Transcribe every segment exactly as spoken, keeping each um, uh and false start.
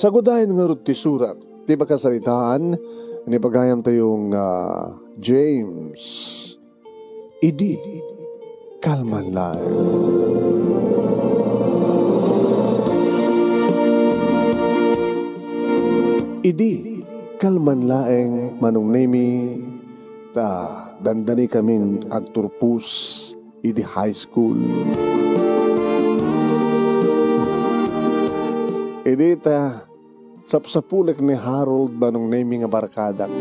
Sagudayen ngarud ti surat ti pakasaritaan ni pagayamtayo nga James. Idi kalman laeng. Idi kalman laeng, Manong Nemi, ta dandanikamin agturpos iti high school. Idi ta sapsapulek ni Harold, Manong Nemi, nga barkadak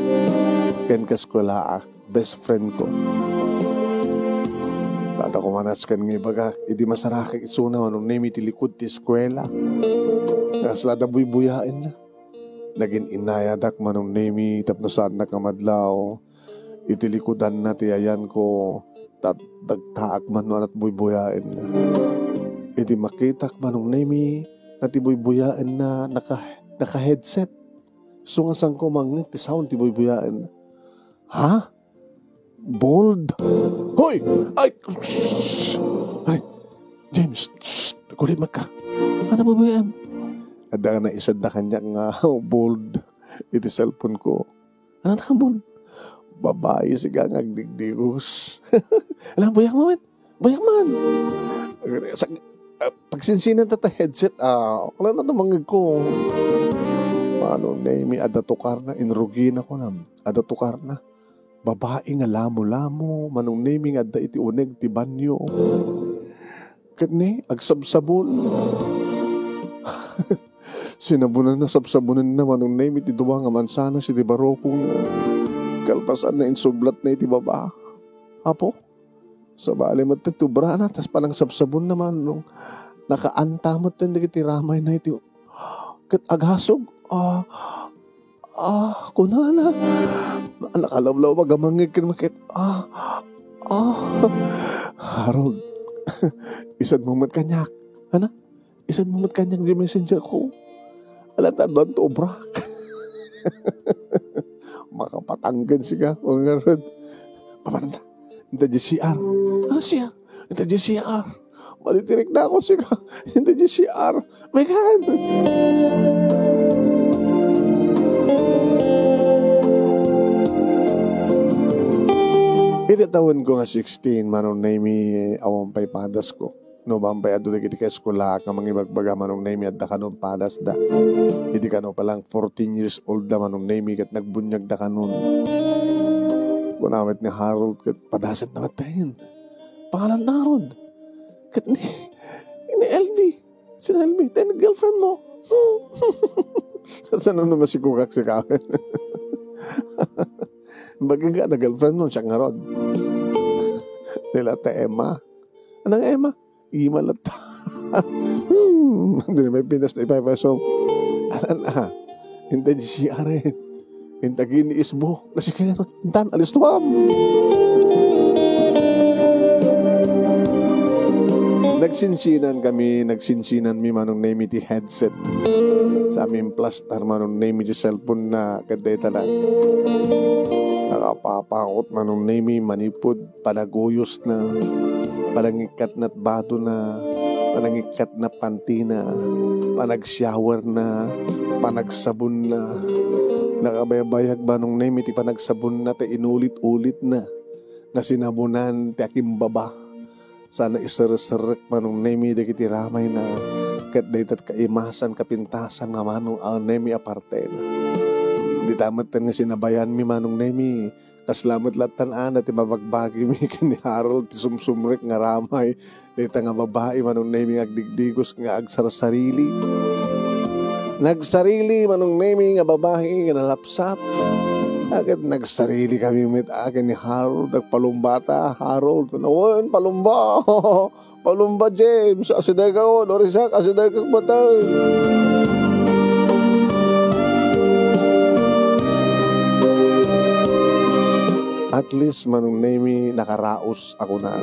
ken kaeskuelaak, best friend ko. Data kumanas ken nga ibagak, idi masarakek isuna, Manong Nemi, ti likud ti eskuela. Kasla da buybuyaenna. Nagin-inayadak, Manong Nemi, tapno saannak nga madlaw. Iti likudanna ti ayanko, ta dagtaak man no anat buybuyaenna. Iti makitak, Manong Nemi, nga ti buybuyaenna naka-, naka-headset. Isu nga saanko mangngeg ti sound ti buybuyaenna. Ha? Bold? Hoy! Ay! Ay! James, shh! Kulimekka. Ano buybuyaem? Adda nga naisadda kaniak nga bold iti cellphone ko. Ano nga bold? Babai, sika nga agdigdigos. Ala, buyak mo, met. Buyak man. Sa, ah, pagsinsinan ta ta headset, ah, wala na ta mangngegko. Manong Nemi, adda tukarna, inrugina kunam. Adda tukarna. Babai nga lamo-lamo, Manong Nemi, nga adda iti uneg ti banyo. Ket ni, agsabsabon. Sinabonanna, sabsabonenna, Manong Nemi, ti dua nga mansanas iti barokongna. Kalpasanna, insublatna iti baba. Apo, sabali met ti obrana, tas panangsabsabonna, Manong. Nakaanta met dagiti ramayna iti ket agasog. Ah, ah, kunana. Nakalawlawag a mangngeg ken makit-, ah, ah. Harold, isadmo met kaniak. Ana? Isadmo met kaniak ti messenger ko. Ala, ta adda ti obrak. Makapatangken sika. O ngarud. Papananta. Inta di C R. Ano C R? Inta di C R. Matitiriknak, sika. Inta di C R. Megan! Iti tawenko nga sixteen, Manong Nemi, awan pay padasko. No, awan pay adu dagiti kaeskuelaak nga mangibagbaga, Manong Nemi, adda kanon padasda. Idi kano pa lang fourteen years old da, Manong Nemi, ket nagbuniagda kanon. Kuna met ni Harold ket padasenna met tayen. Pangalanna ngarud. Ket ni, ni L V. Sino L V? Tayo girlfriend mo. Saan no masikugak si Kawin? Bagay nga, na girlfriend mo, siya nga ron. Nila ta Emma. Anong Emma? Ima latta. Hmm, hindi na may Pinas na ipapasok. Alan, ah. Inta di si Aren. Inta gini isbo. Nasikerot. Intan, alis tuam. Nagsinsinan kami, nagsinsinan mi, Manong Nemi, ti headset. Sa amin plastar, Manong Nemi, ti cellphone na, kadeta na. Nakapapakot, Manong Nemi, manipod panaguyos na, panangikkat na bato na, panangikkat na panti na, panagshower na, panagsabon na. Nakabaybayag Manong Nemi ti panagsabon na, ta inulit-ulit na nga sinabonan ti akimbaba. Sana iserserrek Manong Nemi dagiti ramay na, ket dayta kaimasan, kapintasan nga Manong a Nemi a parte na. Dita met nga sinabayan mi Manong Nemi, Kasla met lattan, a, na ti mabagbagi mi ken ni Harold ti sumsumrek nga ramay. Dayta nga babai, Manong Nemi, nga agdigdigos nga agsarsarili. Nagsarili, Manong Nemi, nga babai nga nalapsat. Ket nagsarili kami met, a, ken ni Harold. Nagpalumbata, Harold. Wen, palumba. Palumba, James, asideg ako, Lorisak, asideg ako, batay. At least, Manong Nemi, nakaraos ako na.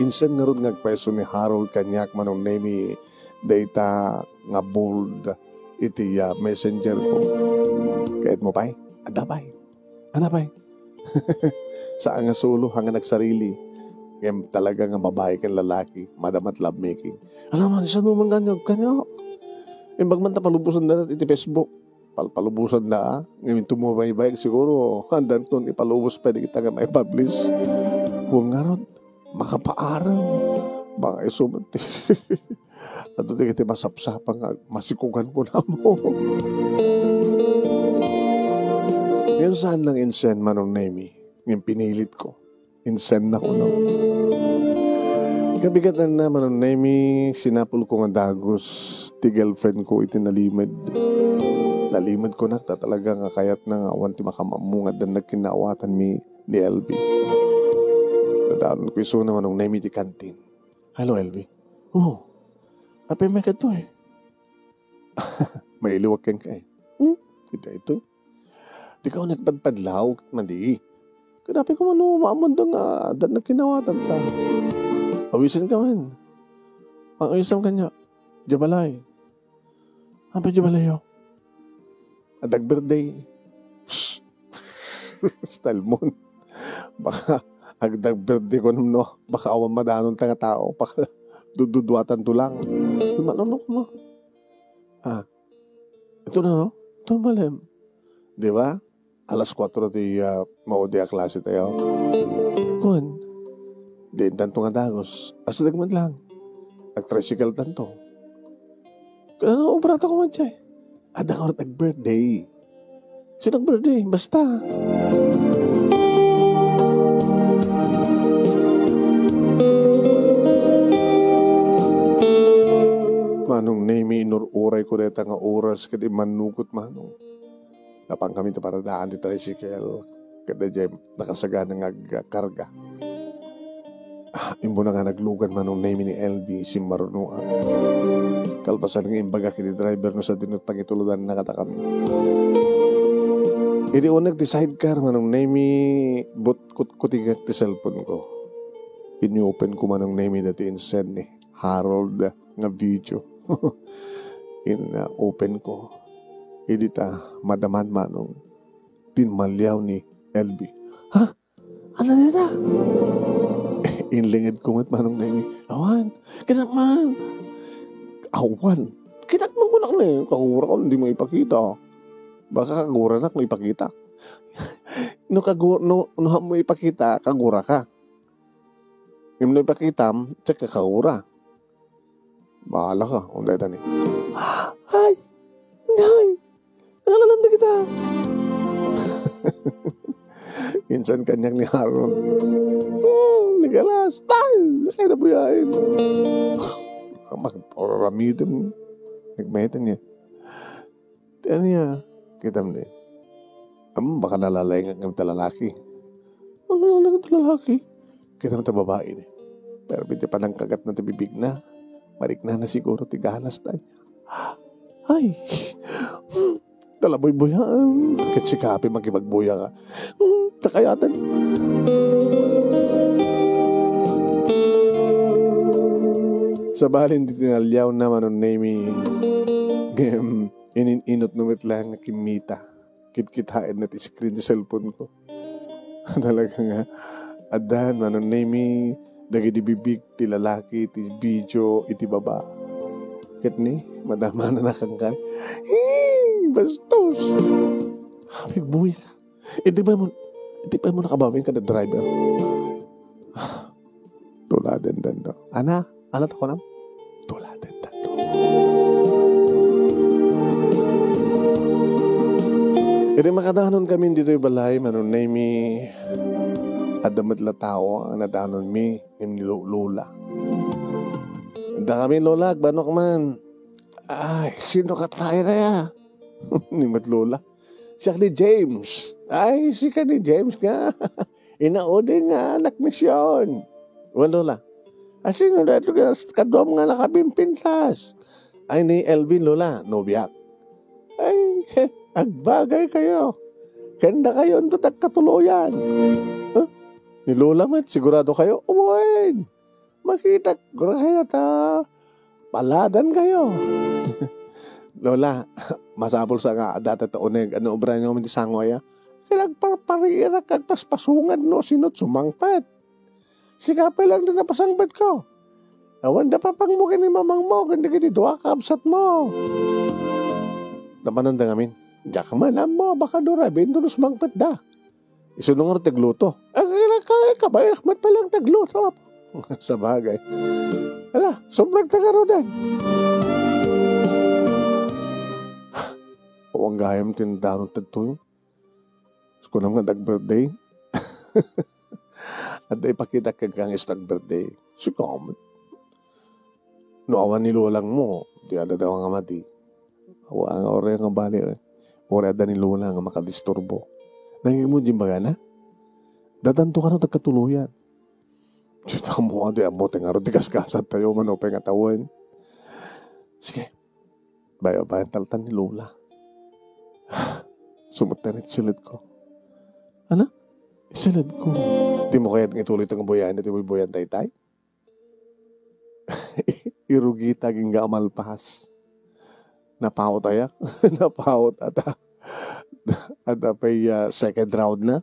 Insan ngarud nga agpayso ni Harold kaniak, Manong Nemi, dayta nga bold iti, ah, messenger ko. Kayat mo pay? Adda pay. Ana pay? Saan nga solo, haan nga nagsarili. Ngem talaga nga babai ken lalaki, madama ti lovemaking. Alam mo, saan mo man ganyan, ganyan? Imbag man ta palubosanda iti Facebook. Palpalubosanda, ah. Ngamin tumubaybayag siguro, andakton ipalubos pay dagita nga maipublish. Kung ngarud, makapaaram. Baka isu met ti, ato ti iti masapsapa nga masikugan ko na mo. Ngayon saan nang insend, Manong Nemi? Ngayon pinilit ko. Insend na kuno. Kabigatanna, Manong Nemi, sinapul ko nga dagus ti girlfriend ko iti nalimed. Nalimed ko nak ta talaga nga kayatna nga awan ti makamammo nga addan nagkinaawatanmi ni L B. Nadanon ko isuna, Manong Nemi, ti kantin. "Hello, L B." "Oh, apay may kadto eh?" "Mailiwak kenka eh." "Hmm? Kita ito." Dika nagpadpadlaw, madi. Kadapay ko mano, maammoda nga addan nagkinawatan ta. Awisen ka man. Ang awisam kanya, diay balay. Apay diay balayo? Adda birthday. Style mo. Baka agda birthday ko no, baka awan madanon ta nga tao. Baka dududuatan to lang. Manunok mo. Ah, ito na, no? Ito, malem. Di ba? Alas kuatro ti, ah, maudi a klase tayo. Kun, di tanto nga dagus. Asa dagmad lang? Nag-tricycle tanto. Ano, obrata ko man siya eh. Adda ka nag-birthday. Sino nag-birthday? Basta. Manong Nemi, inur-uray ko deta nga oras ket immanugot, Manong. Napan kami ti paradaan ti tricycle, ket daydiay nakasagana nga agkarga. Ah, imbuna nga naglugan, Manong Nemi, ni L B, simmarunoan. Kalpasan nga imbagak iti driver no sadino pangituludanna kadakami. Idi uneg ti sidecar, Manong Nemi, but-, kutkutingak ti cellphone ko. Ini-open ko, Manong Nemi, dati insend ni Harold nga video. In, uh, open ko. Idi ta, madaman, Manong, tinmaliaw ni L B. Ha? Ano dita? Inlinged ko met, Manong Nemi. Awan. Kitak man. Awan. Kitak man kunak ni. Kagura ko, hindi mo ipakita. Baka kagura nak mo ipakita. No kagu-, no, no, mo ipakita, kagura ka. Ngem no ipakitam, check ka, kagura. Bahala ka, kung dayta ni. Ay! Ay! Nangalalam na kita! Insan kaniak ni Harold. Hmm, nagalas! Tay! Kaya na buyain! Mag-, oramitem. Nagmeten niya. Ti ania, kitam ni. Am, baka nalalaing nga ta lalaki. Ang nalalaing nga lalaki. Kitam ta babae ni. Pero iti panangkagat na ti bibig na, marikna na siguro ti ganas ta. Ay! Hmm, talabuy-buyaan. Ket si Kape makipagbuya ka. Hmm, kakayatan. Sabalin ti tinaliaw na, Manong Nemi. Ngem, inin-inot no met lang nga kimmita. Kitkitaen na ti screen ti cellphone ko. Talaga nga, addan, Manong Nemi, dagiti bibig ti lalaki, ti video, iti baba. Ket ni, madamana na kangkay. Hing! Bastos! Apay buya. Iti pay mo, iti pay mo nakababain kada driver. Tuladen dendo. Ana, ana to kunam? Tuladen dendo. Iti makadanon kami ditoy balay, Manong Nemi, adda met la tao ang nadanon mi, ni Lo-, Lola. Adda kami, Lola, agbanok man. Ay, sino ka tayo na ya? Ni met Lola. Siak ni James. Ay, sika ni James nga. Inaudi nga anak mision. Wen, Lola. Asino daytoy nga kaduam nga nakabimpintas? Ay, ni Elvin, Lola, nobiak. Ay, agbagay kayo. Kenda kayo, ando tagkatuloyan. Huh? Ni Lola met, sigurado kayo? Wen! Makitak, guraya ta. Paladan kayo. Lola, masapul sa nga data ta uneg. Ano obra nyo man ti sango aya? Kaya nagparparirak agpaspasungan no sino't sumangpet. Sika pa lang din napasangpet ko. Awan da papangmo ken ni mamangmo ken dagiti dua a kabsatmo. Napananda ngamin. Diak man ammo, baka dura, bindulos mangpetda. Isu no ngarud ti agluto. Ay, ay, ay, kabayak met pala ti agluto. Sabagay. Ala, sumrek ta garuden. Awan gayam ti nadanon daytoy. Kunam nga ag-birthday. Adda ipakitak kenka nga isu ti ag-birthday. Sika met. No awan ni lolangmo, di adda dawa nga madi. Awa nga uray nga bali, eh. Uray adda ni lola nga makadisturbo. Nangigmo di bagana? Dadanto kano ti agkatuloyan. Diyos mo, adi ammo ti ngarud ti gasgasat tayo, manupay nga tawen. Sige. Bayo-bayan taltan ni lola. Sumuttenit siled ko. Ana? Siled ko. Di mo kayat nga ituloy ti nga buyaen ti buybuyan daytay? Irugita agingga a malpas. Napaut ayak. Napaut ata. Ata pay, ah, second round na.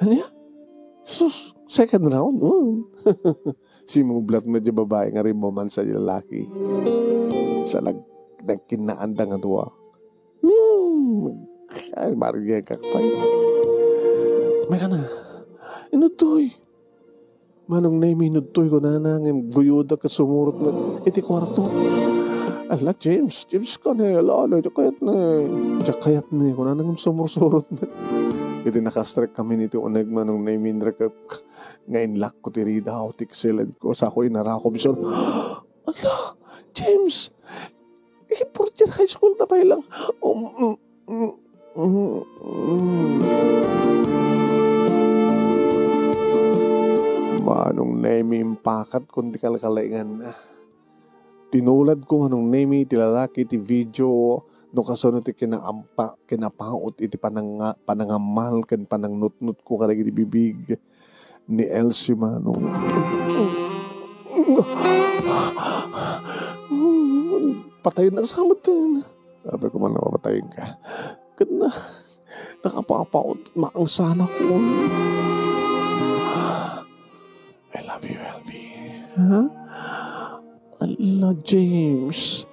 Ania? Sus, second round? Mm. Simublat met di babai nga rimmumansa di lalaki. Sa nag-, nagkinnaanda nga dua. Hmm. Ay, Maria, kakpay. May ka na. Inudtoy. Manong Nemi, inudtoy, kunana, ngem guyoda ket sumurot met iti kuarto. Ala, James, James, kanela, ala, diak kayat ne. Diak kayat ne, kunana, ngem sumursurot met. Iti nakastrek kami iti uneg, Manong Nemi, inrekek nga inlakko ti ridaw, ti siled ko, sako inarakom, isur-, Ala, James, eh, fourth year high school ta pay lang. Um, mm, mm, mm, mm. Manong Nemi, impakatkon ti kalkalainganna. Tinuladko, Manong Nemi, ti lalaki ti video no kasano ti kinaampa-, kinapaut iti pananga-, panangammal ken panangnutnotko kadagiti bibig ni Elsie, Manong. Patayen, nagsametten. Sabi ko man, mapatayen ka. Ket na, nakapapaut, maangsanakon. I love you, Elvie. Ha? Ala, James.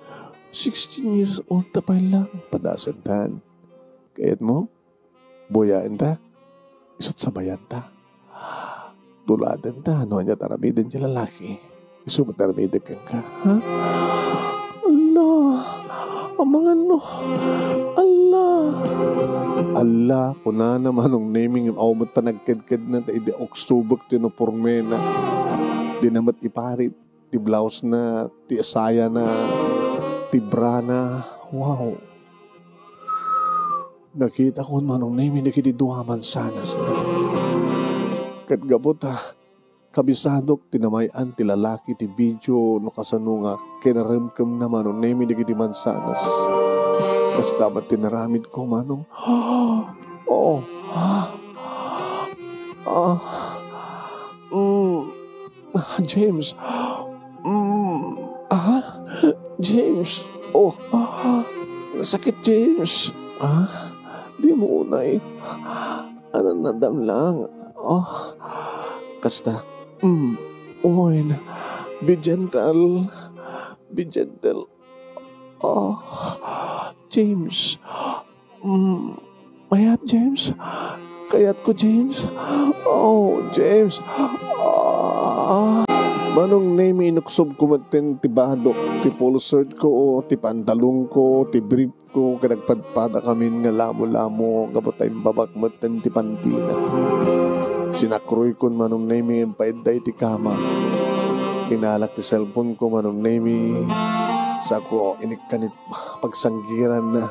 Sixteen years old ta pay lang. Padasen tan. Kayat mo? Buyaen ta? Isu't sabayan ta. Tuladen ta no ania ti aramiden ti lalaki. Isu met ti aramidek kenka, ha? Ala, amangan no. Ala. Ala, kunana, Manong Nemi, ngem awan met panagkedkedna ta idi uksubek ti unipormena. Dina met iparit ti blouse na, ti sayana, ti bra na. Wow. Nakitakon, Manong Nemi, dagiti dua a mansanas na. Ket gapu ta kabisadok ti namay-an ti lalaki ti video no kasano nga kinaremkemna, Manong Nemi, dagiti mansanas. Kasta met ti naramidko, Manong. Oh. Ah. Ah. Mm. Ah, James. Mm. Ah? James. Oh. Ah. Sakit, James. Ah? Di mo unay. Ananadam lang. Ah. Kasta. Mm. Oy. Be gentle. Be gentle. Ah. James. Mm, mayat, James? Kayatko, James. Oh, James. Ah. Manong Nemi, inuksobko metten ti badok, ti full shirt ko, ti pantalon ko, ti brief ko, ket nagpadpadakamin nga lamo-lamo, gapu ta imbabak metten ti pantina. Sinakroykon, Manong Nemi, impaidda iti kama. Kinalak ti cellphone ko, Manong Nemi. Sako, inikkan iti pagsanggiran na,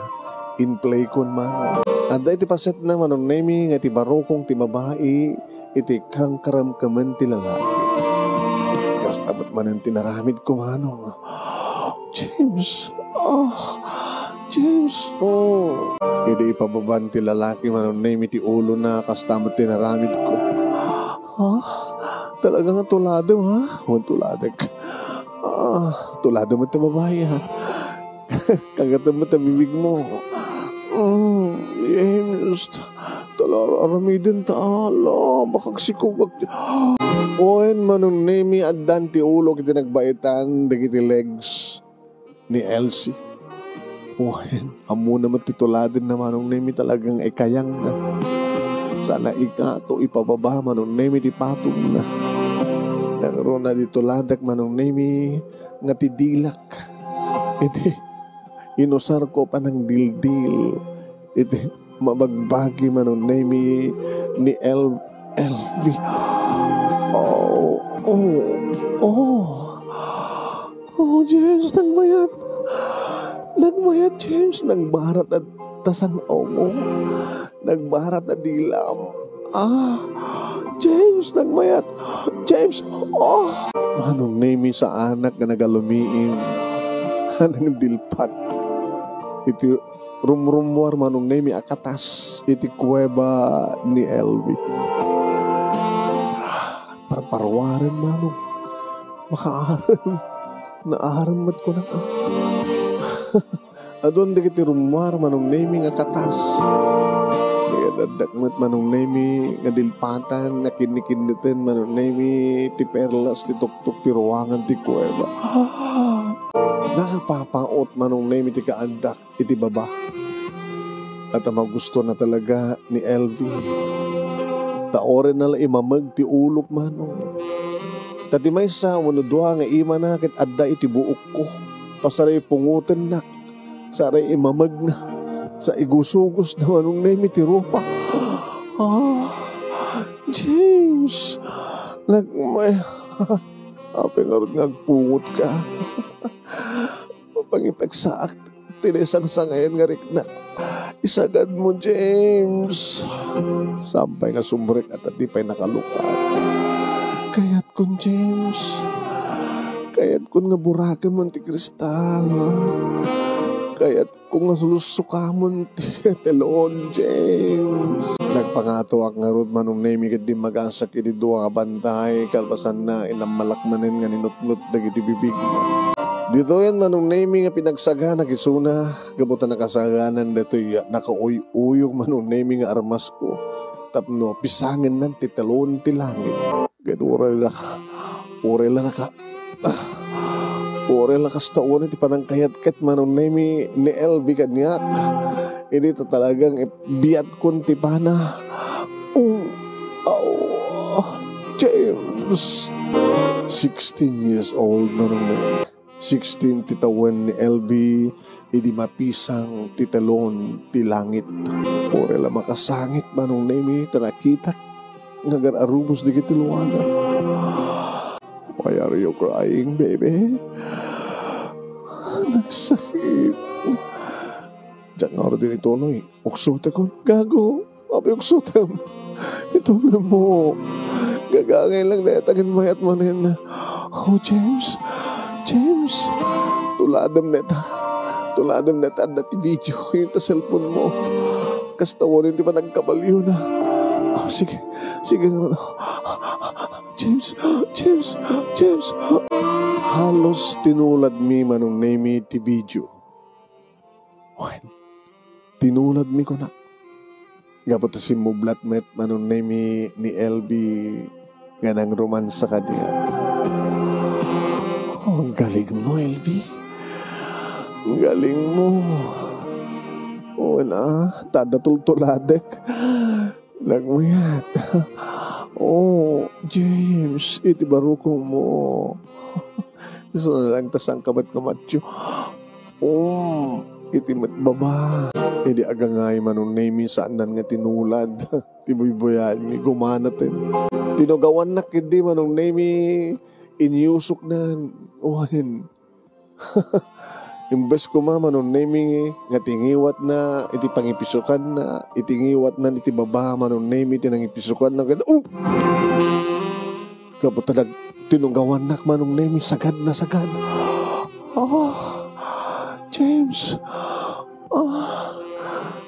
in play kon man. Adda iti paset na, Manong Nemi, nga iti barukong ti babai iti karamkaramkamen ti lalaki. Kasta met manen ti naramid ko, Manong. James, ah, James, oh. Idi ipababan ti lalaki, Manong Nemi, ti ulo na, kasta met ti naramid ko. Ha? Talaga nga tuladem, ha? Wen tuladek. Ah, tulado met ta babai, ha? Kagatem met ta bibig mo. Mm, James, tala aramiden ta, ala, bakag sikog ak-, Wen, Manong Nemi, addan ti ulo iti nagbaetan dagiti legs ni Elsie. Wen, ammona met ti tuladenna, Manong Nemi, talagang ikayangna. Saan a ingato ipababa, Manong Nemi, ti patongna. Nangruna di tuladek, Manong Nemi, nga ti dilak. Iti inusarko a panangdildil iti mabagbagi, Manong Nemi, ni El-, Elvie. Oh, oh, oh. Oh, James, nagmayat. Nagmayat, James. Nagbarat a tasang-awko. Nagbarat a dilam. Ah, James, nagmayat. James, oh. Manong Nemi, saanak nga nagalumiim. Nagdilpat iti rumrummuar, Manong Nemi, a katas iti kuweba ni Elvie. Parparuaren, Manong. Makaarem. Naarem met kunak, ah. Adun dagiti rummuar, Manong Nemi, nga katas. Kayat addak met, Manong Nemi, nga dilpatan, nga kinnikinniten, Manong Nemi, ti perlas, ti tuktok, ti ruangan, ti kuweba. Nakapapaot, Manong Nemi, ti kaaddak iti baba. At ang magusto na talaga ni Elvie. Ta uray na la imameg ti ulok, Manong. Ta ti maysa wenno dua nga imana ket adda iti buokko. Pasaray pungotennak. Saray imamegna. Sa igusugos na, Manong Nemi, ti rupa. Ah, James. Nagmay-, apay ngarud nga agpungotka? Pangipeksaak ti naisangsangayan nga rikna. Isagadmo, James. Saan pay nga sumrek a ta di pay nakalukad. Kayatkon, James. Kayatkon nga burakem ti kristal. Kayatkon nga sulussukamon ti telon, James. Nagpangatoak ngarud, Manong Nemi, ket dimmagasak iti dua nga bantay, kalpasanna, inammalak manen nga ninutnot dagiti bibigna. Ditoyen, Manong Nemi, nga pinagsaganak isuna, gapu ta nakasaganan datoy nakauyuyog, Manong Nemi, nga armasko tapno pisangennan ti telon ti langit. Ket uray la, uray la naka-, ah, uray la kasta unay ti panangkayatkat, Manong Nemi, ni Elvie kaniak. Idi ta talagang biyatkon ti pana. Um, aw, James. Sixteen years old, Manong Nemi. Sixteen ti tawen ni Elvie idi mapisang ti telon ti langit. Uray la makasangit, Manong Nemi, ta nakitak nga agar-arubos dagiti luanak. Why are you crying, baby? Nagsakit. Diak ngarud ituloy. Uksotekon. Gago. Apay uksotem? Ituloymo. Gagangay lang dayta ket mayat manen. Oh, James. James. Tuladem dayta. Tuladem dayta. Adda ti video ita cellphone mo. Kasta unay ti panagkabaliona. Ah, sige. Sige, ngarud. James. James. James. Halos tinuladmi, Manong Nemi, ti video. Wen, tinuladmi, kunak. Gapu ta simmublat met, Manong Nemi, ni Elvie nga nangromansa kaniak. Oh, ang galing mo, Elvie. Ang galing mo. Wen, ah, ta adda tultuladek. Nagmayat. Oh, James, iti barukongmo. Isu na lang ta sangkabat nga matyo. Um, iti met baba. Idi agangay, Manong Nemi, saannan nga tinulad. Ti buybuyaenmi, gumanaten. Tinugawannak ketdi, Manong Nemi, inyusoknan. Wen. Imbes koma, Manong Nemi, nga tingiwatna iti pangipisokanna, itingiwatna iti baba, Manong Nemi, ti nangipisokanna ket, oh! Gapu ta nag-, tinugawannak, Manong Nemi, sagad na sagad. Ah, James. Ah,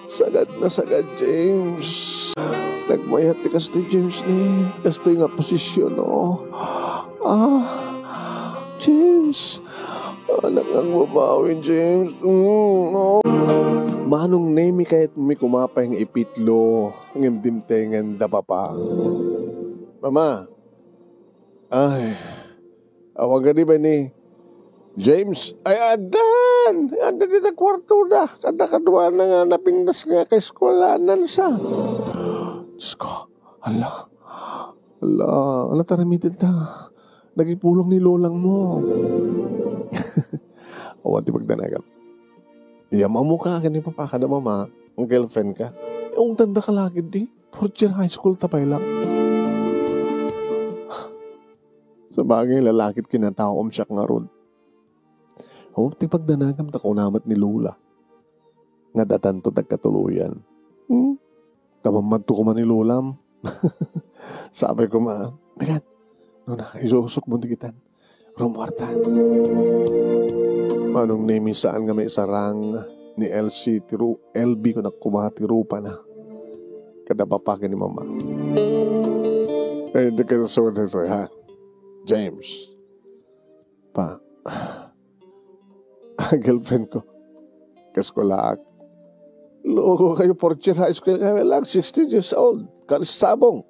sagad na sagad, James. Nagmayat ti kastoy, James, ni kastoy nga posisyon, no? Ah, James. Anak nga babawi, James. Mm, oh. Manong Nemi, kayatmi koma pay nga ipitlo, ngem dimtengen da papa. Mama, Ay, awan kadi ba ni James? Ay, addan! Addan dita kuartona. Kada kaduana nga napintas nga kaeskuelaan na sa. Diyos ko, hala. Hala, ano taramidin ta? Nagipulong ni lolang mo. Awan ti pagdanagam. Yam-ammo ka ken ni papa kada mama, ang girlfriend ka. Ungtan da ka lagi di. Fourth year high school ta pay lang. Sabagay, lalakit kinataom siak ngarud. Awan ti pagdanagam ta kuna met ni lola nga datanto dagkatuloyan. Hmm? Kamammadto koma ni lolam. Sapay koma, "Bigat, no na, isusok mo digitan. Rumuartan." Manong Nemi, saan nga maisarang ni L C ti ru-, L B ko nakuma ti rupana. Kada papa ken ni mama. Eh, di ka sa ha? James. Pa. Ang girlfriend ko. Kaskulaak. Loko kayo, fourth year high school kami lang, sixteen years old. Karisabong.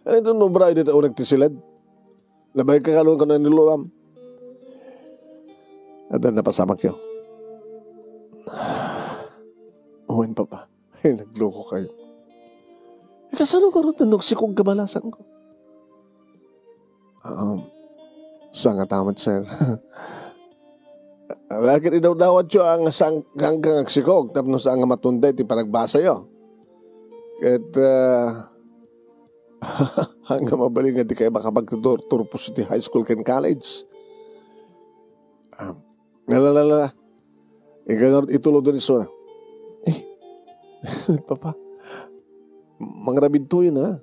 Ano ito, no, bro, dito unag ti silad? Labay ka kalon ka na ni lolam. At ang napasamak yun. Uwan, papa. Ay, nagloko kayo. Eh, kasano ka rin nagsikog kabalasan ko? Um, saan nga tamat, sir? Lakit idawdawat yo ang sang-, hanggang agsikog, tapno saan nga matunda iti panagbasayo. Ket, ah, hanggang mabalin nga di kayo makapagturpos iti high school ken college. Um, Lalalala. Ika ngarud ituloden isuna. Eh, papa, mangrabidtoyen, ha?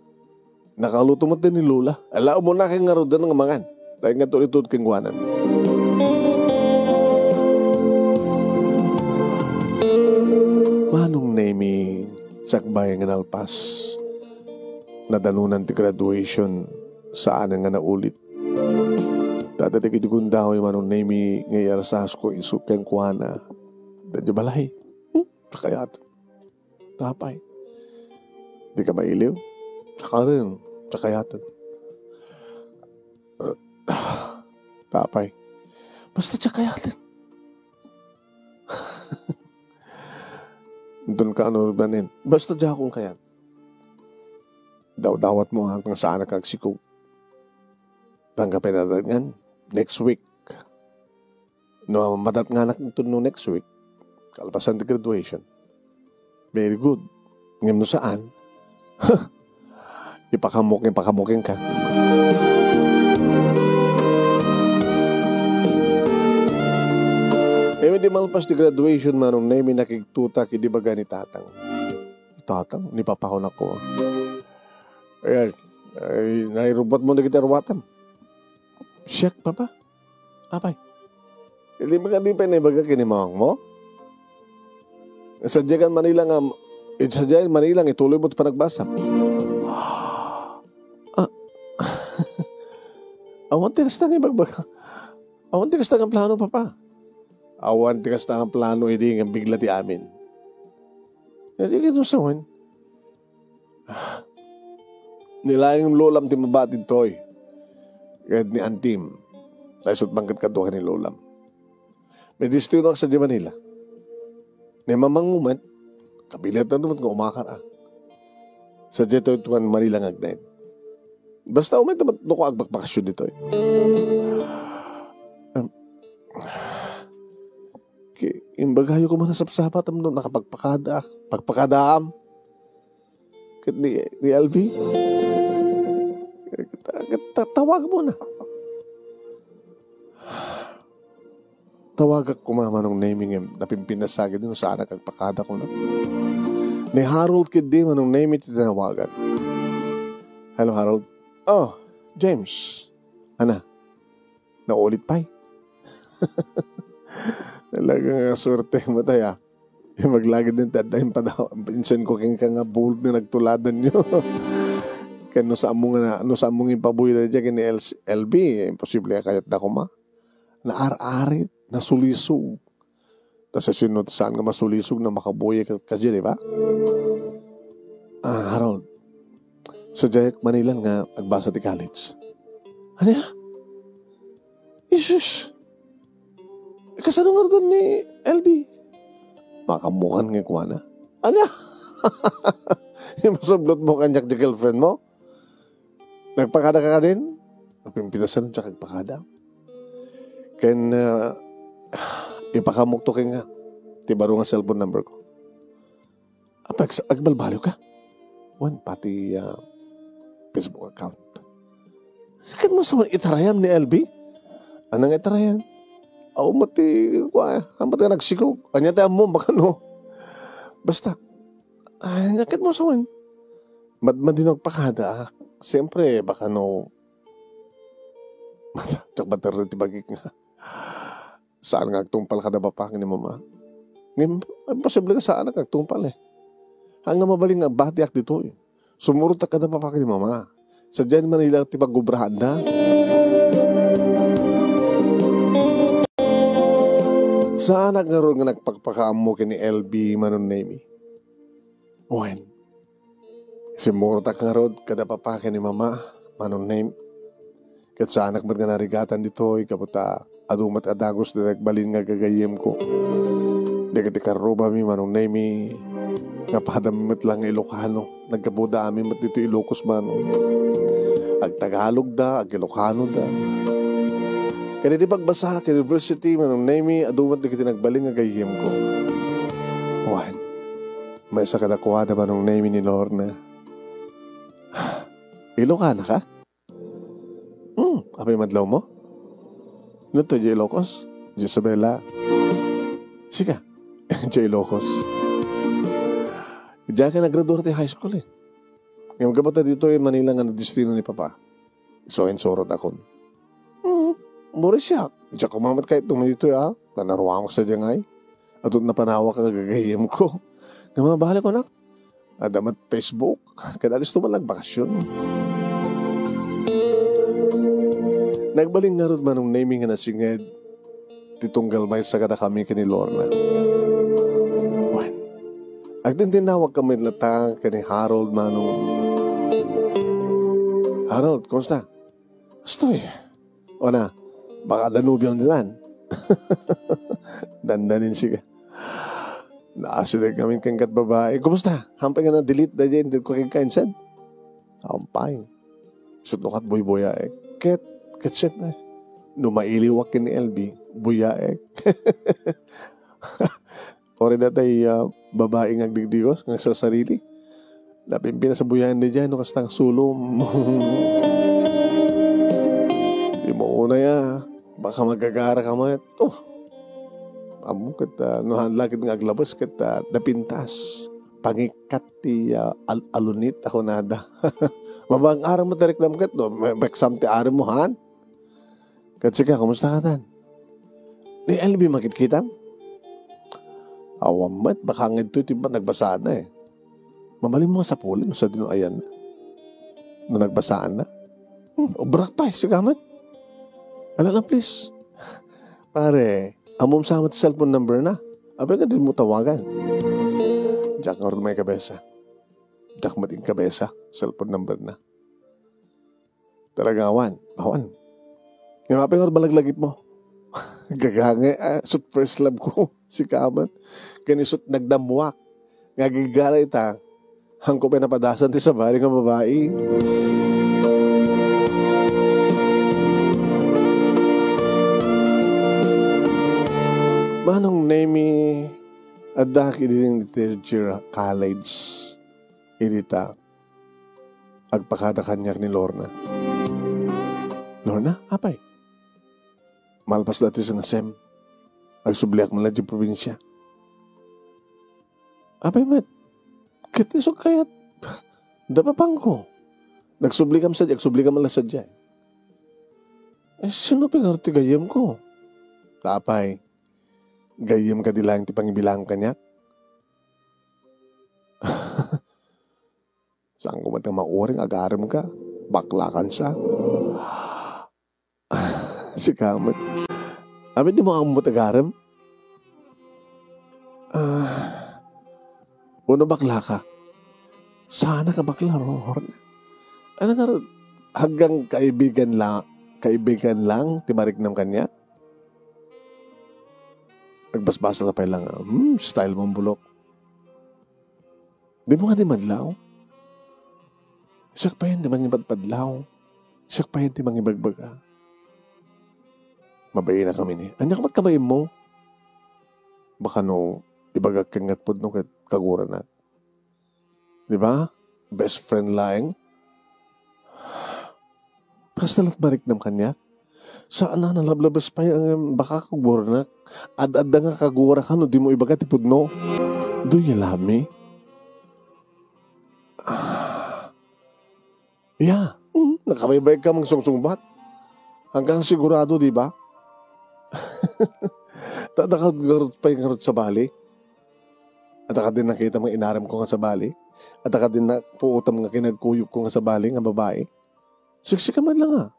Nakaluto met ni lola. Ala, umuna kay ngaruden nga mangan. Dahil nga tulitud keng kuanan. Manong Nemi, sakbay nga nalpas. Nadanunan ti graduation, saan nga naulit. Dadadag idi gundaway Manong Nemi nga iyarsasko isu kenkuana. Dadi balay. Hmm? Sakayat. Tapay. Di ka mailiw? Sakarin. Sakayaten. Tapay. Basta sakayaten. Doon ka ano banin. Basta diyakong kayan. Dawdawat mo ang saan ka agsikog. Tanggapin na rin yan. Next week. No, madat nga anak ito no next week. Kalpasan ti graduation. Very good. Ngem no saan, ipakamok, ipakamokin ka. Ngem di malpas ti graduation, Manong Nemi, nakigtutak idi baga ni tatang. Tatang, ni papa ko nako. Ayan, ay, nairubot mo na kita ruwatam. Siak, papa. Apay. Hindi ba ka di pa naibaga kini mawang mo? Sadya kan Manila nga, sadya kan Manila nga ituloy mo ti panagbasa. Ah. Awan ti kasta nga ibagbaga. Awan ti kasta nga plano, papa. Awan ti kasta nga plano, idi nga bigla ti amin. Hindi ka sa Nilaing lolam ti mabati ditoy. Ket ni antim, ta isut' bangket kadua ken ni lolam. May destino ak sadiay Manila. Ni mamang moment, kabilat na naman nga umakar, ah. Sadiay tayo tuman Manila nga agnaed. Basta umet naman no ko agbakbakasyon ditoy. Em, ki-, imbagayo ko man nasapsapat, am, no, nakapagpakada, pagpakadaam. Ket ni, ni L V? Ket, ket ta-, tawag mo na. Tawagak kuma Manong Nemi ngem napimpinas sa akin no saan agpakada ko na. Ni Harold ketdi Manong Nemi ti tinawagak. Hello, Harold. Oh, James. Ana, naulit pay. Talaga nga swerte mo tayo, ah. Maglagid din ti adda impada-, insen ko kenka nga bulag nga nagtuladan yo. Ken no saan mo nga na, no saan mo nga ipabuy na dyan ken ni L-, L B, imposible nga kayat da kuma. Naar-arit, nasulisog. Ta sasino ti saan nga masulisog na makabuy ka, ka dyan, di ba? Ah, Harold, sadiay Manila nga agbasa ti college. Ania? Jesus! Kasano ngarud ni L B? Makaammokan nga kuana. Ania? Imasublot mo kaniak ti girlfriend mo? Nagpakada ka kadin? Napimpinasan ti agpakada. Ken, ah, ipakamok to ken nga ti baro nga cellphone number ko. Apay, agbalbaliw ka? Wen, pati, ah, Facebook account. Sakit mo sa itarayan ni L B? Anong itarayan? Aw, mati, kwa, amat nga nagsikog. Anya tayo mo, baka no. Basta, ay, sakit mo sa wen. Mad-, madinogpakada, ah. Siyempre, baka no. Mata-, tsak baterro ti bagik nga. Saan nga agtungpal kada papakin ni mama? Ngem, imposible nga saan nga agtungpal eh. Haan nga mabalin nga batiak ditoy. Sumurotak kada papakin ni mama. Sadiay Manila ti paggubrahanda. Saan nga ngarud nga nagpakpakaammo ken ni L B Manong Nemi? Wen, simmurotak ngarud kada papakin ni mama, Manong Nemi. Ket saanak met nga narigatan ditoy, gapu ta adu met a dagus ti nagbalin nga gagayyemko. Dagiti karrubami, Manong Nemi, nga padami met lang nga Ilocano. Naggapuda amin met ditoy Ilocos, Manong. Agtagalogda, ag-Ilocanoda. Ket iti pagbasa, ket university, Manong Nemi, adu met dagiti nagbalin nga gayyemko. Wen, maysa kadakuada, Manong Nemi, ni Lorna. Ilocana ka? Hmm, apay madlaw mo? No to, diay Ilocos? Diay Isabela? Sika? Diay Ilocos. Diay ka naggraduar ti high school eh. Ngem gapu ta ditoy Manila nga nadestino ni Papa. So, insurot akon. Hmm, buri siak. Diak umamat kayat tumaditoy, ah. Nanaruamak sa diay ngay. Adun napanawak nga gagayyemko. Nga mabalik ko, nak. Adda met Facebook. Kada listo man lang bakasyon. Nagbalin ngarud Manong Nemi nga nasinged ti tunggal maysa kadakami ken ni Lorna. Wen, agtintinnawag kami latta ken ni Harold, Manong. Harold, kumusta? Astoy. O na, baka danubiang dinan. Dandanin siya. Naasideg kami ken kat babae. Kumusta? Hampay nga na-delete da dyan. Hindi ko kagkainsan. Hampay. Sut no kat buybuyaek. Ket, ket siyempre, no mailiwak ken ni L B, buyaek. Ori datay, ah, babae nga agdigdigos, nga agsarsarili. Napimpinasabuyaan da dyan, no, kastang sulom. Di mo unay, ah. Baka magagara ka met. Oh. Amo ket, ah, no, han lakit nga aglabas ket, ah, napintas. Pangikkat ti, ah, al-, alunit ako nada. Mabang aram mo ti reklam ket, no? May, may exam ti aram mo, han? Ket sika, kumusta ka tan? Ni L B makitkitam? Awan met, baka ngedto ti ba-, nagbasaan na eh. Mabalin mo nga sapulin, no, sa dino ayan na. No nagbasaan na. Hmm, obrak pa eh, sika met. Ala na, please. Pare, amom sa met cellphone number na. Abay nga di mo tawagan. Diak ngarud maikabesa. Diak met inkabesa, cellphone number na. Talaga awan. Awan. Nga mapi nga balaglagip mo. Gagangay, ah, sut first love ko. Si Kamat. Kani sut nagdamwak. Nga gigala ita. Hangko pa napadasan ti sabali nga babae. Manong Nemi, adda ka idi third year college. Idi ta agpakada kaniak ni Lorna. Lorna, apay? Malpas datoy sa nasem, agsubliak man la diay probinsia. Apay met? Ket isu kayat, da papangko. Nagsublikam sadiay, agsublikam la sadiay. Eh, sino pay ngarud ti gayyemko? Apay, gayyem kadi laeng ti pangibilang kaniak? Saan ko met nga mauring agarem ka? Bakla kan sa. Sika met. Amin di mo ammot agarem? Ah, uno bakla ka? Sana ka bakla, Ror. Ano nga, hanggang kaibigan la, kaibigan lang ti mariknam kaniak? Agbasbasa ta pay lang, ah, "Hmm, style mo, bulok." Di mo nga di madlaw? Siak pay ti mangipadpadlaw. Siak pay ti mangibagbaga. Mabainakami ni. Ania ka met kabain mo? Baka no, ibagak ken nga pudno ket kaguranak. Di ba? Best friend laeng. Kasta la't mariknam kaniak. Saan a nalablabes pay ang baka kaguranak. Ad-adda nga kagura ka no di mo ibaga ti pudno. Do you love me? Ah. Yeah. Mm, nakabaybayag ka mangsungsungbat. Hanggang sigurado, di ba? Ta, adda ka ngarud pay ngarud sabali. Adda ka din nakita nga inarem ko nga sabali. Adda ka din napuotam nga kinagkuyog ko nga sabali nga babai. Siksika man lang, ah.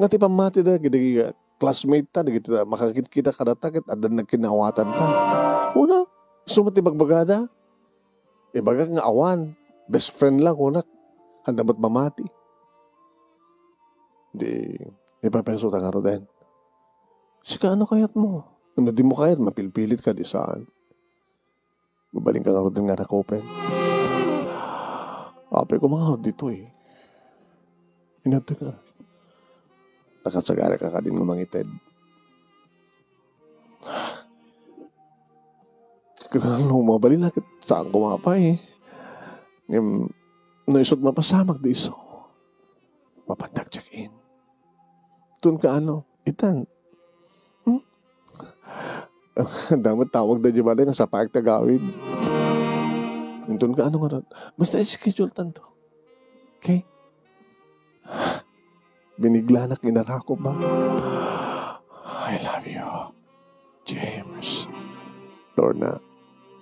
Nga ti pammati da, dagiti classmate ta, dagiti makakit-kita kadata, ket adda nagkinnaawatan ta. Una, suma ti bagbagada? Ibagak nga awan, best friend lang, kunak. Handa met mamati. Di, ipapeso ta ngaruden. Sika, ano kayat mo? No di mo kayat, mapilpilit ka, di saan. Mabalin ka ngaruden nga nakopen. Apay ko mga ditoy. Inadda ka. Nakasagana ka kadin nga mangited. Kaya no, mabalin na kit saan ko mapay. Ngem, no isut mapasamak di iso. Mapandak check-in. Tun ka ano, itan. Hmm? Damo tawag da di balay nga sapaek ta gawid. Inton ka ano nga ron. Basta schedule tanto. Okay? Biniglanak inarakop ba? I love you, James. Lorna.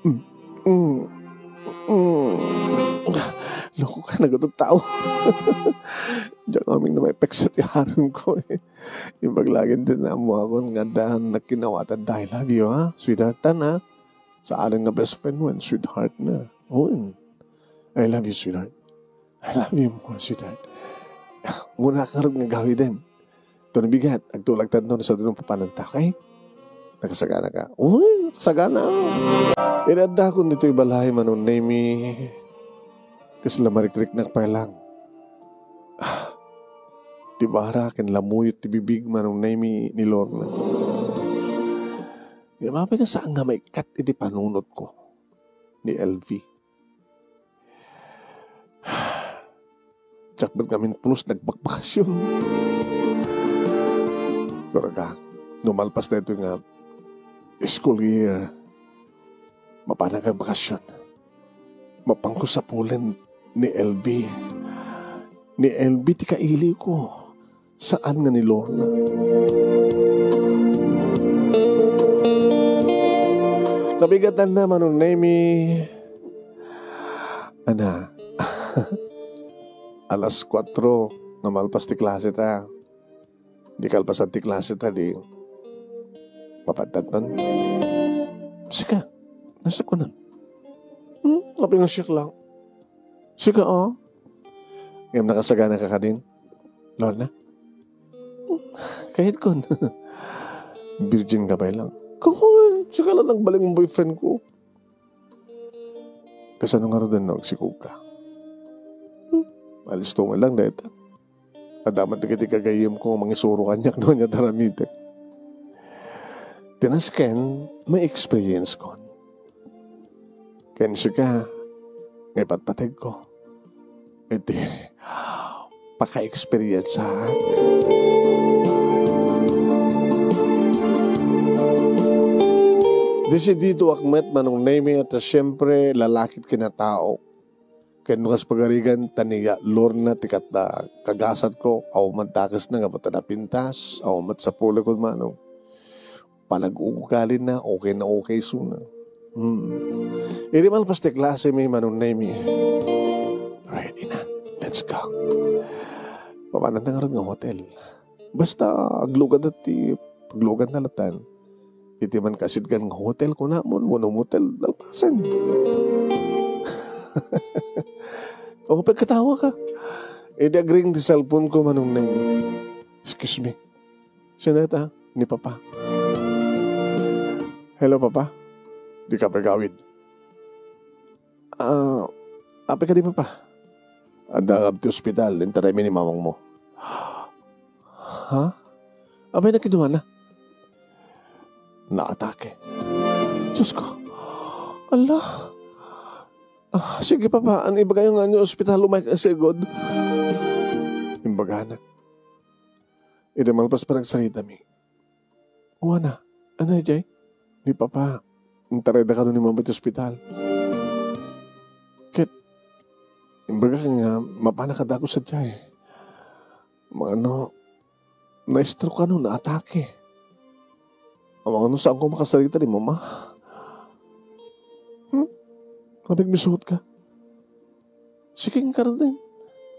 Mm. Mm. Mm. Loko ka, nagutot tao. Diyan kami na may peksa ti harem ko eh. Imbag lagi din na mo ako nga dahan na kinawatan. I love you, ha? Sweetheart, ha? Sa alang nga best friend mo, sweetheart na. Oo. I love you, sweetheart. I love you more, sweetheart. Muna ka nga gawin din. Ito na bigat, agtulag tanto na sa dunong papananta, okay? Nakasagana ka. Uy, nakasagana. Inadda ko dito'y balay, Manong Nemi. Kasla marikriknak pay lang. Ah, ti bara ken lamuyot ti bibig, Manong Nemi, ni Lorna. Di ba, nga saan nga maikkat iti panunot ko ni L V. Diak met ngamin pulos nagbakbakasyon. Pero ka, no malpas na ito nga school year, mapanak ang bakasyon. Mapanko sapulen ni L V. Ni L V ti kailiw ko. Saan nga ni Lorna? Kabigatan na, Manong Nemi. Ana, alas kuatro nga malpas ti klase ta. Di kalpasan ti klase ta, di mapadtanton. Sika, nasa ko na. Hmm, apay nga siak lang. Sika, oh. Ngem nakasagana ka kadin, Lorna? Kahit kon. Virgin ka pay lang. Kahon, sika lang nagbaling boyfriend ko. Kasano nga ruden no agsikog ka? Hmm, alisto man lang dayta. Adda met dagiti gagayyem ko nga mangisuro kaniak no ania ti aramidek. Ti nasken, may experience kon. Ken sika, nga ipatpateg ko. Iti paka-experience, ha? Desididoak met, Manong Nemi, ta siempre, lalakit kinatao. Ken no kas pagarigan, ta ni Lorna ti kat-, ah, kagasat ko, awan man dakesna nga batta napintas, awan met sapulek kon manong. Panag-ugalina, okay na okay suna. Hmm. Idi malpas ti klase mi, Manong Nemi. Ready na. Let's go. Papanan ta ngarud nga hotel. Basta aglugan ti, aglugan na latan. Iti man kasidgan nga hotel, kunamon, wenno motel, nalpasen. O, pagkatawa ka. Idi agring ti cellphone ko, Manong Neng. Excuse me. Sino ita? Ni Papa. Hello, Papa. Dika pay agawid. Ah, apay kadi, Papa? Adda ti ospital, intaraymi ni mamangmo. Ha? Apay nakiduana? Naatake. Diyos ko. Ala. Ah, sige, Papa. Ania, ibagayo nga ania ospital, umay ka sigud. Imbagana. Iti malpas panagsaritami. Wana, ania, Jay? Ni Papa, intarayda kano ni Mama iti ospital. Ket, imbagak nga, mapanak a dagus sadiay. Mano, na-stroke kano, naatake. Amangan no saanko makasarita ni Mama. Hmm? Apay agbisuot ka? Sige, ngaruden.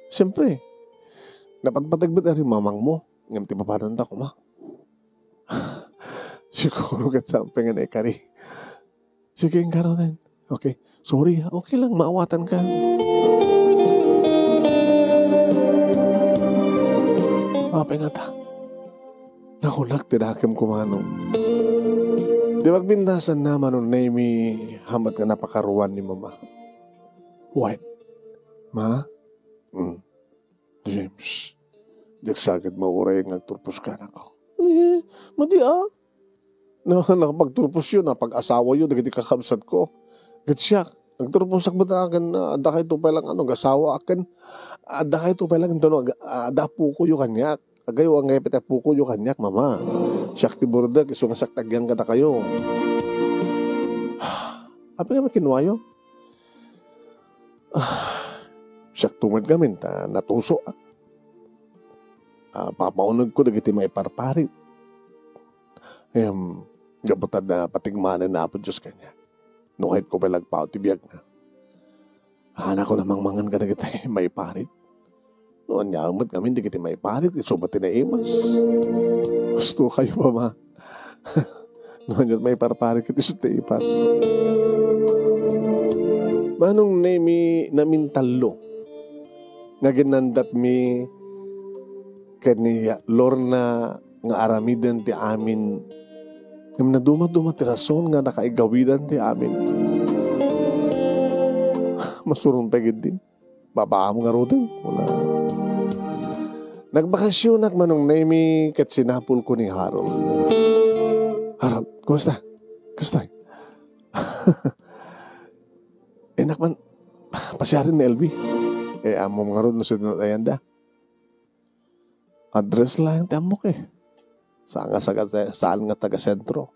Siyempre, napatpateg met a ni mamangmo, ngem ti papananda koma. Siguro ket saan pay nga naikari. Sige, ngaruden. Okay. Sorry, ha. Okay lang, maawatan ka. Apay ngata? Nakunak ti dakem kumano. Di magbindasan na Manong Nemy, hambat nga napakaruan ni Mama. What? Ma? Mm. James, diak sa ket mauray nga agturposka, anak. Eh, madi a. Na, nakapagturposyo, napag-asawayo dagiti kakabsatko. Ket siak, agturposak met a ken, ah, adda kayto pay lang, ano, agasawa ken adda kayto pay lang, intono, ag-, ah, adda apokoyo kaniak. Agayo, anggayo pay ti apokoyo kaniak, Mama. Siak ti burdek, isu nga siak ti agyang kadakayo. Apay nga makinuayo? Ah, siak to met ngamin ta natuso, ah. Ah, papaunegko dagiti maiparparit. Em, gapu ta adda patigmanan ni Apo Dios kaniak. No kayatko pay la agpao ti biagna. Haanakon a mangmangan kadagiti maiparit. No aniaen met ngamin dagiti maiparit, isu met ti naimas. Husto kayo, Mama. No aniat maiparparit ket isu ti ipas. Manong Nemy, namintallo nga aginnandatmi ken ni Lorna nga aramiden ti amin. Ngem nadumaduma ti rason nga nakaiggawidan ti amin. Masuron pay ketdi. Babaam ngaruden, kuna. Nagbakasyonak, Manong Nemy, ket sinapulko ni Harold. Harold, kumusta? Kumusta? Innak man, pasiaren ni Elvie. Eh, ammom ngarud no sino ti ayanda. Address laeng ti ammok, eh. Saan nga saga-, saan nga taga-sentro.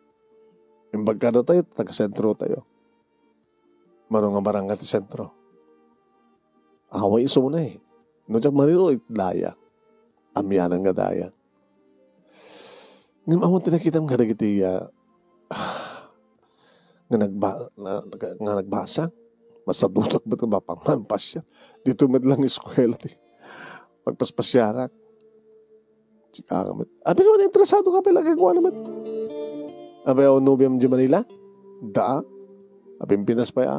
Imbag kadatayo, taga-sentro tayo. Mano nga barangay ti sentro? Awan isuna, eh. No diak mariro, it daya. Amianan nga daya. Ngem awan ti nakitam kadagiti, ah, nga nagba-, na, nga, nga nagbasa. Masadutak met nga mapang-, mampasiar. Dito met lang eskwela ti pagpaspasiarak. Sika nga met. Abi nga met interesado ka pala kay kuana met. Abi, awan nobiam di Manila? Da. Abi, Pinas pa ya.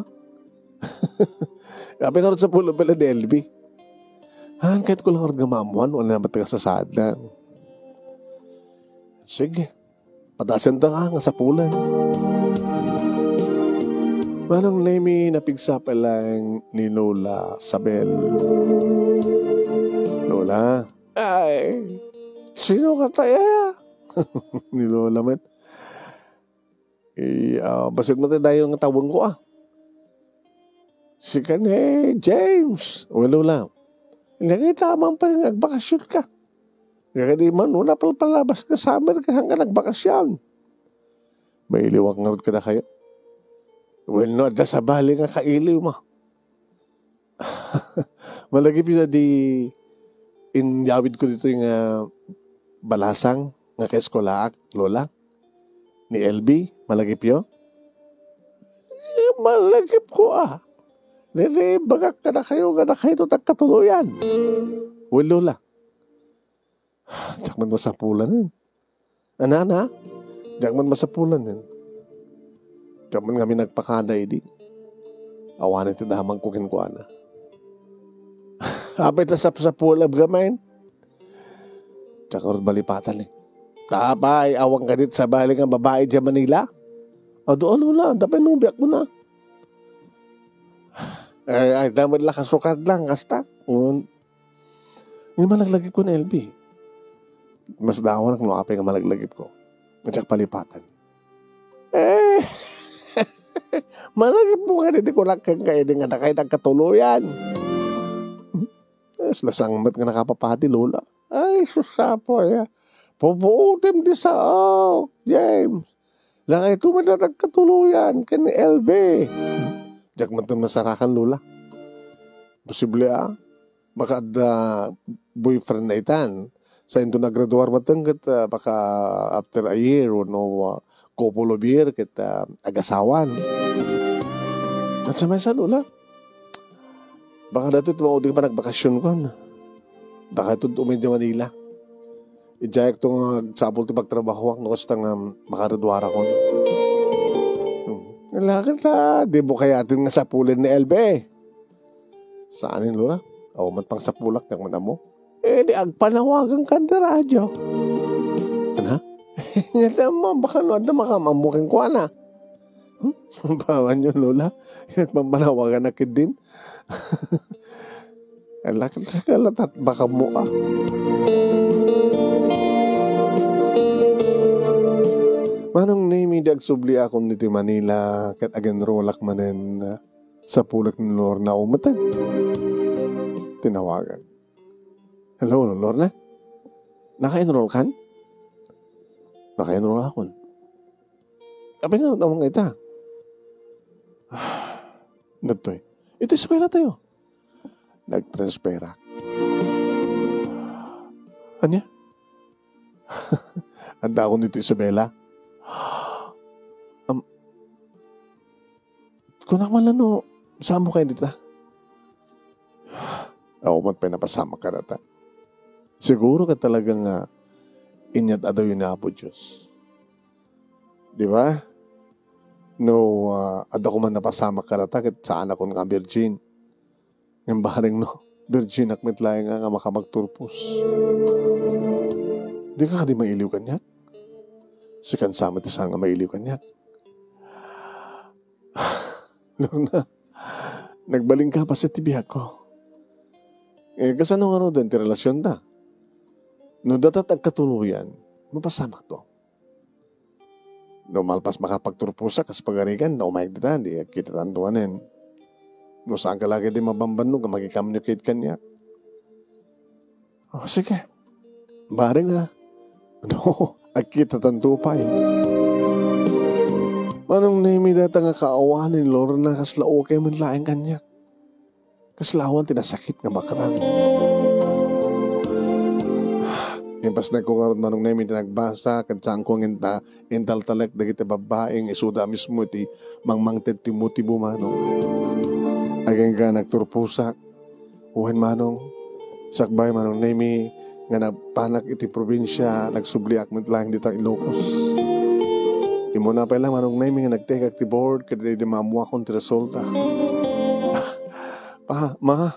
Abi, nga sa pulo pala ni Elvie. Han, kahit ko lang nga maamuan, wala naman taga sasada. Sige. Patasen ta nga, nga sapulan. Manong Nemy, napigsa pa lang ni Lola Sabel. Lola, ay, sino ka tayo? Ni Lola met. Eh, ah, bassit mo tayo dayo nga tawag ko, ah. Sika ni James. Well, Lola. Lagi tamang pa nga agbakasyon ka. Kaya di man, una palpalabas nga summer ka hanggang nagbakasyon. Mailiwak nga rod kadakayo. Well, no, adda sabali nga kailiw mo. Malagip yun di inyawid ko dito nga balasang nga kaeskolaak, Lola. Ni Elvie, malagip yo? Eh, malagip ko, ah. Nini, bagak kadakayo nga nakaito tagkatuloyan. Well, Lola. Diak man masapulan, eh. Ana, ana? Diak man masapulan, eh. Diak man kami nagpakada, idi. Awanen ti damag ko kenkuana. Apay ta sapsapulab gamin? Nakarod malipatan eh. Tapay, awan kadit sa bali nga babae dyan Manila? Adu, ano la, tapay nubiak mo na. Ay, ay, damod la kasukad lang, kasta. Un, yung malaglagip ko ni L B. Mas dawan ang luapay nga malaglagip ko. At saka palipatan. Eh, malagip mo nga, di ko lakkan kayo, di nga na kayo nagkatuluyan. Eh, lasang met nga nakapapati, Lola. Ay, sus, apo, ya. Pupuutim di sao, James. Lakay ko man nagkatuluyan, ken ni L B. Diak man to masarakan, Lola. Posible, ah. Baka adda boyfriend na itan. Sa into nagraduar mateng ket, ah, baka after a year, no, ah, couple of year, ket, ah, agasawan. At sa maysa, Lola. Baka datoy ti maudi nga panagbakasyon kon. Dakayo ti umay idiay Manila. Idiay to nga agsapul ti pagtrabahoak no kasta nga makaraduarakon. Hmm. Lakay ta, di mo kayaten nga sapulen ni L B. Saanen, Lola? Awan met pangsapulak, diak man ammo. Eh, di agpanawagan ka da radyo. Ana? Nga mo, baka no, adda makaammo kenkuana. Hmm? Bawan yo, Lola. Yan, pampanawagan na kidin. Alak, kalatat, baka mo, ah. Manong Nemi, di agsubliakon iti Manila, ket agenrolak manen, ah, sapulek ni Lorna umetan. Tinawagan. Hello, Lorna? Naka-enroll kan? Naka-enroll akon. Apay nga, naman nga ita? Datoy. Iti eskwela tayo. Nagtransferak. Ania? Adda akon dito, Isabela. Am, kunak man lang no, saan mo kayo dita? Ako man pa'y napasamak ka nata. Siguro ka talaga nga inyat adayo ni Apo Diyos. Di ba? No, ah, adda ko man napasamak ka nata, ket saan akon nga virgin. Ngem bareng no, virgin ak met laeng nga, nga makamagturpos. Di ka kadi mailiw kaniak? Sikan sa met ti saan nga mailiw kaniak. Lorna, nagbalin ka paset ti biag ko. Eh, kasano nga no, den ti relasyon ta? No datat agkatuloyan, mapasamak to. No malpas makapagturposak kas pagarigan, no umayag dita, di agkita tanto anen. No saan ka lagi di mabambannog nga magikamyo ket kaniak. Oh, sige. Bareng, ah. No, agkita tanto pay. Manong Nemi data nga kaawanen, Lorna, kasla okay man laeng kaniak. Kaslawan ti nasakit nga makrang. Impasnek ko ngarud, Manong Nemi, ti nagbasa, ket saan ko nga inta-, intaltalek dagiti babbai nga isuda mismo iti mangmangted ti motibo, Manong. Agingga nagturposak, wen, Manong, sakbay, Manong Nemi, nga napanak iti probinsia, nagsubliak met laeng dita Ilocos. Immuna pay la, Manong Nemi, nga nagtekak ti board, ket idi maammuakon ti resulta. Pa, ma,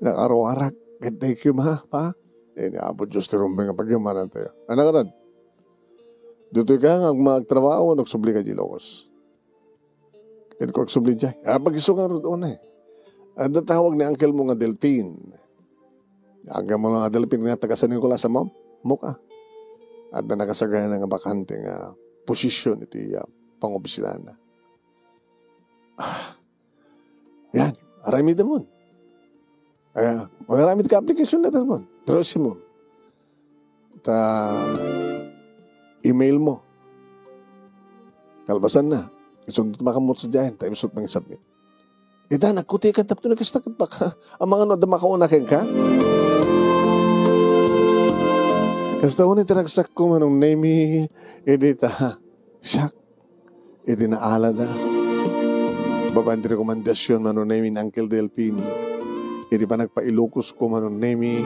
nakaruarak. Ket thank you, ma, pa. Eh, ni Apo Diyos ti rumbeng nga pagyamanantayo. Anak, anan? Ditoy ka nga agma-, agtrabaho, nagsubli ka di Ilocos. Ket ko agsubli diay. Ah, pag-isu nga rod unay. Adda tawag ni uncle mo nga Delfin. Uncle mo nga Delfin nga taga San Nicolas, Amam? Muka. Adda nakasagana nga bakante nga posisyon iti, ah, pangopisinana. Ah, yan. Aramidem mon. Ay, mangaramid ka application letter mo. Pero si mo. Ta email mo. Kalpasan na. Isundot makamot sa diyan. Ta isut mang submit. Ita, nagkutikan tapno na kasta ket baka. Ang mga no, adda makauna ken ka? Kasta uni, tinagsak ko, Manong Nemi. Edita. Siak. Iti naalada. Babaen ti rekomendasyon, Manong Nemi, ni Uncle Delfin. Iti panagpa-Ilocos ko, Manong Nemi.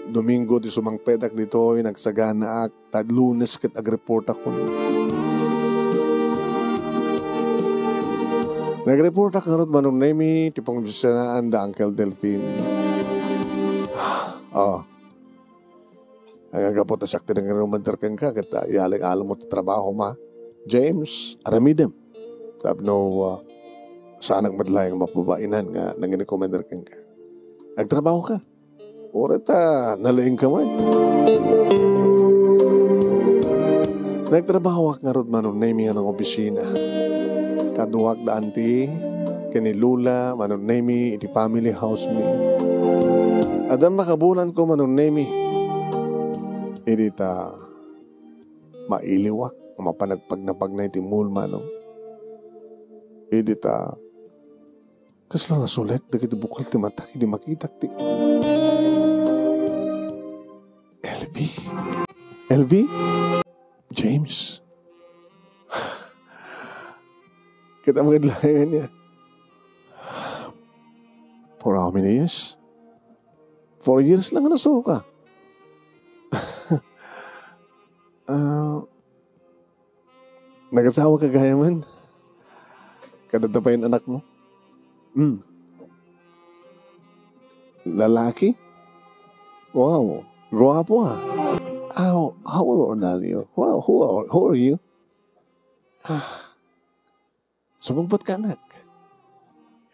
Domingo ti sumangpetak ditoy, nagsaganaak, ta Lunes ket agreportakon. Nagreportak ngarud, Manong Nemi, ti pangopisinaan da Uncle Delfin. Oh. Aggapu ta siak ti nangirekomendar kenka, ket, ah, iyaling-alam mo ti trabaho ma. James, aramidem. Tapno, ah, saanak met laeng mapabainan nga nangirekomendar kenka. Agtrabaho ka. Uray ta nalaing ka met. Nagtrabahoak ngarud, Manong Nemy, nga nang opisina. Kaduak da anti ken ni Lola, Manong Nemy, iti family house mi. Adda makabulanko, Manong Nemy. Idi ta mailiwak, mapanagpagnapagna iti mall, Manong. Idi ta kasla nasulek dagiti bukal ti matak idi makitak ti L V. L V? James? Kita mo kadlayan niya. For how many years? Four years lang na suka. Ah, nagasawa ka gayam? Kadada pay anak mo? Hmm. Lalaki? Wow, guwapo, ah. How, how old are you? Wow, who are, who are you? Ah, sumungbat ka, anak.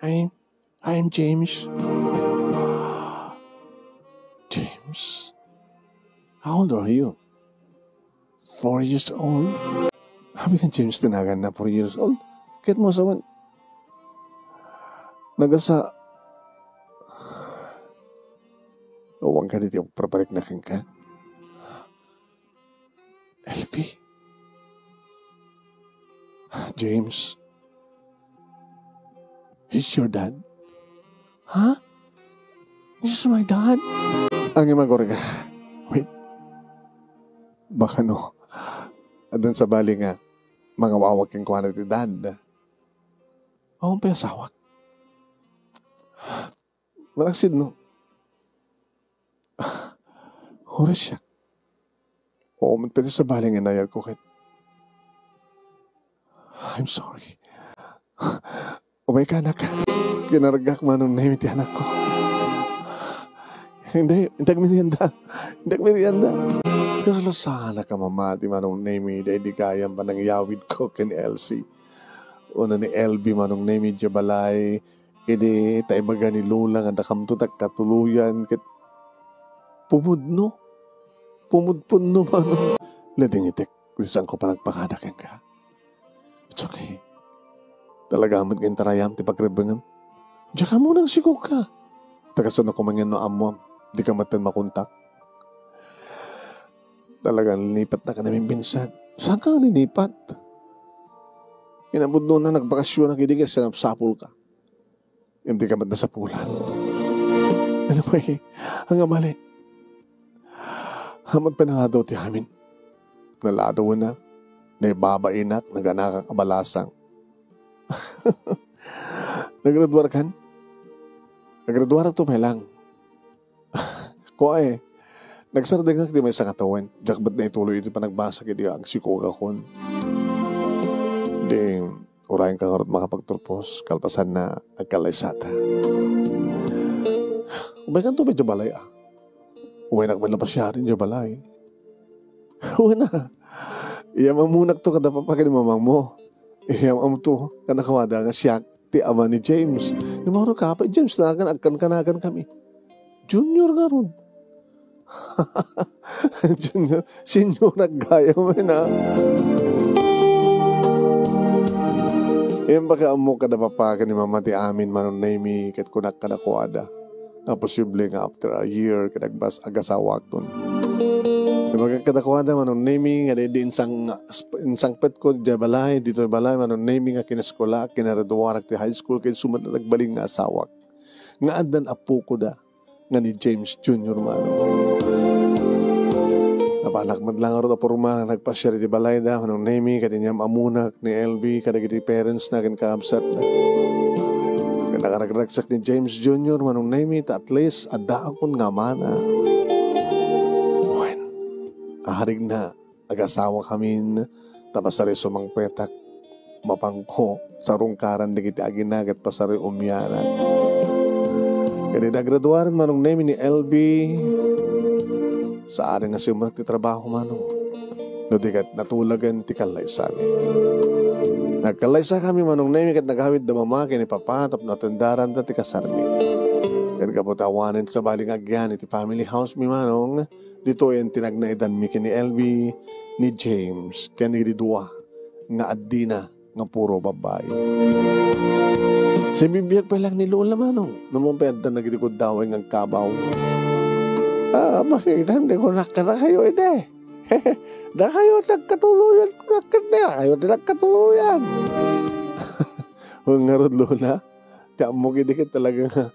I'm, I'm James. James? How old are you? Four years old? Abi nga James ti naganna, four years old? Ket mo sa man, nagasa-, awan ka di ti agparparikna kenka? L V? James? He's your dad? Huh? He's my dad? Ang imagor ka. Wait. Baka no, addan sabali nga mangawawag kenkuana ti dad. Awan pay asawak. Malaksid, no? Uray siak. Oo, met pwede sabali nga inayag ko ket. I'm sorry. Umay ka, anak. Kinargak, Manong Nemy, ti anak ko. Hindi, hindi agmerienda. Hindi agmerienda. Kasla saan a kamamati, Manong Nemy, daydi gayam panangyawid ko ken Elsie. Una ni L V, Manong Nemy, diay balay. Idi ta ibaga ni Lola nga dakamto ti agkatuloyan ket pumudno. Pumudpunno, Manong. Nadingitek ti saanko panagpakada kenka. It's okay. Talaga met nga intarayam ti pagrebbengem. Diak ammo nga agsikog ka. Ta kasano koma ngem no ammoam, dika metten makontak. Talaga, linipatnak a naminbinsag. Saanka nga linipat? Kinapudnona, nagbakasionak idi ket sinapsapulka. Ngem dika met nasapulan. Anyway, ania a bali? Ammok, pinaladaw ti amin. Naladawennak, naibabainak, naganakak a balasang. Nagraduarkan? Nagraduarakto pay lang. Kua, eh, nagsardengak ti maysa nga tawen. Diak met naituloy iti panagbasak idi agsikogakon. Di, urayenka ngarud makapagturpos, kalpasanna, agkallaysata. Umaykanto pay idiay balay, a. Umaynak met la pasiaren idiay balay. Wen a. Iyaam ammonakto kada papa ken mamangmo. Iyaam ammoto kadakuada nga siak ti ama ni James. Ni Mauro ka pay, James, nagan agkankanagan kami. Junior ngarud. Junior, senior, aggayam, a. Imbag a ammok kada papa ken ni mama ti amin, Manong Nemy, ket kunak kadakuada nga posible nga after a year ket agbas-, agasawakton. Imbagak kadakuada, Manong Nemy, nga daydi insang-, insangpetko idiay balay, ditoy balay, Manong Nemy, nga kineskuelaak, kinaraduarak ti high school, ket isu met nagbalin nga asawak. Nga addan appokoda nga ni James Junior, Manong. Napanak met la ngarud a porma nga nagpasiar iti balayda, Manong Nemy, ket inyam-ammonak ni L V kadagiti parentsna ken kakabsatna. Ket nakaragsak ni James Junior, Manong Nemy, ta at least addaakon nga amana. Wen, arigna, agasawakamin, ta pasari sumangpetak, mapanko, sarungkaran dagiti agina ket pasari umianak. Ket idi nagraduaren, Manong Nemy, ni L V, Saan nga simrek ti trabaho, manong. No di ket natulagen ti kallaysami. Nagkallaysakami, Manong Nemi, ket nagawidda mama ken ni Papa tapno atendaranda ti kasarmi. Ket gapu ta awanen sabali nga agyan iti family house mi, manong, ditoyen ti nagnaidanmi ken ni Elvie, ni James, ken ni dua nga addina nga puro babbai. Simbibiag pay lang ni Lola, manong, no man pay adda nagidi kuddaway nga agkabaw. Ah, makita, di ko nakkarakayo, ide. Dakayo ti nagkatuloyan, kunak ket dakayo ti nagkatuloyan. Ngarud, Lola, ti ammok idi ket talaga nga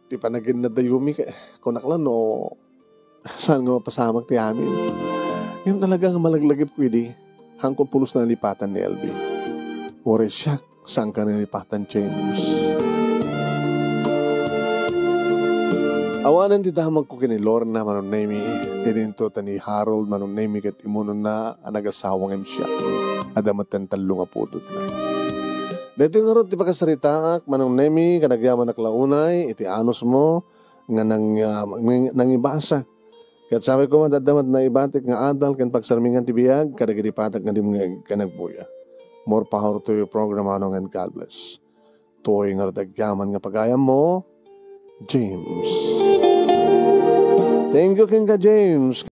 ti panaginna dayumi, kunak lang no saan nga mapasamak ti amin. Ngem talaga nga malaglagipko idi, haankon pulos nalipatan ni Elvie. Uray siak, saanka nalipatan, James. Awanen ti damagko ken ni Lorna, Manong Nemi, idinto ta ni Harold, Manong Nemi, ket imunonna a nagasawa ngem siak. Adda metten tallo nga pudotna. Daytoy ngarud ti pakasaritaak, Manong Nemi, ket agyamanak la unay iti anusmo nga nang-, ah, nang-, nangibasa. Ket sapay koma adda met naibatik nga adal ken pagsarmingan ti biag kadagiti patag nga dimngeg ken agbuya. More power to your program, Manong, and God bless. Toy nga agyaman nga pagayammo, James. Thank you kenka, James.